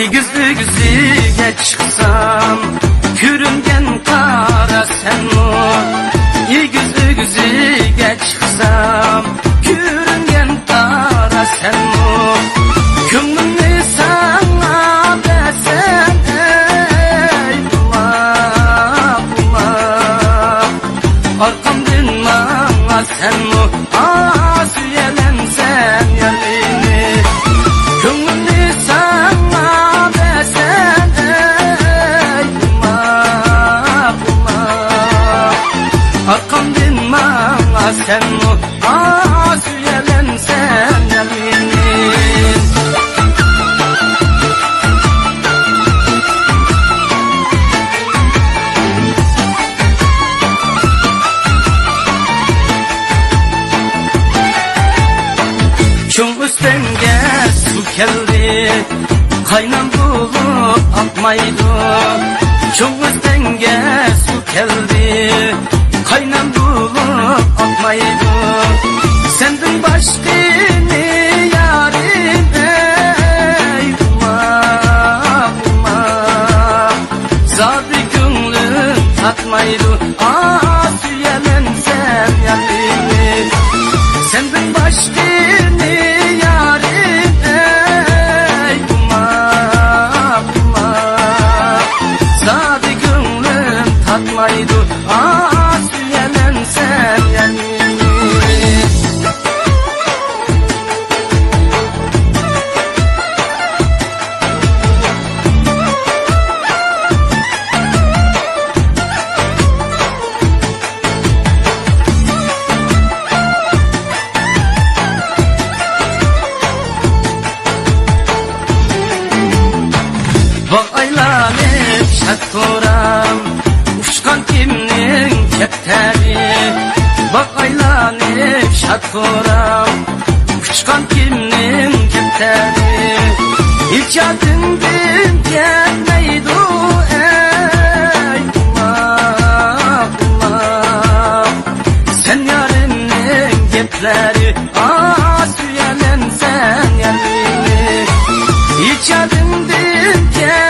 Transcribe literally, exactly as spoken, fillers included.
ئېگىز ئۆگزىگە چىقسام، كۆرۈنگەن قارا سەنمۇ. ئېگىز ئۆگزىگە چىقسام، كۆرۈنگەن قارا سەنمۇ. كۆڭلۈمنى ساڭا بەرسەم، ئەي، ئۇلا، ئۇلا. ئارقامدىن ماڭا سەنمۇ، ئا، سۆيەلەمسەن يار مېنى. كۆڭلۈمنى ساڭا بەرسەم، ئەي، ئۇلا، ئۇلا. ئارقامدىن ماڭا سەنمۇ، ئا، سۆيەلەمسەن يار مېنى. چوڭ ئۆستەڭگە سۇ كەلدى، قاينام بولۇپ ئاقمايدۇ. چوڭ ئۆستەڭگە سۇ كەلدى، قاينام بولۇپ ئاقمايدۇ. سەندىن باشقىنى يارىم، ئەي، ئۇلا، ئۇلا. زادى كۆڭلۈم تارتمايدۇ، ئا، سۆيەلەمسەن يار مېنى. سەندىن باشقىنى يارىم، ئەي، ئۇلا، ئۇلا. زادى كۆڭلۈم تارتمايدۇ، ئا، سۆيەلەمسەن يار مېنى. باغ ئايلانىپ شاد-خۇرام، ئۇچقان كىمنىڭ كەپتەرى؟ باغ ئايلانىپ شاد-خۇرام، ئۇچقان كىمنىڭ كەپتەرى؟ ھېچ يادىمدىن كەتمەيدۇ، ئەي، ئۇلا، ئۇلا. سەن يارىمنىڭ گەپلىرى، ئا، سۆيەلەمسەن يار مېنى. ھېچ يادىمدىن كەتمەيدۇ،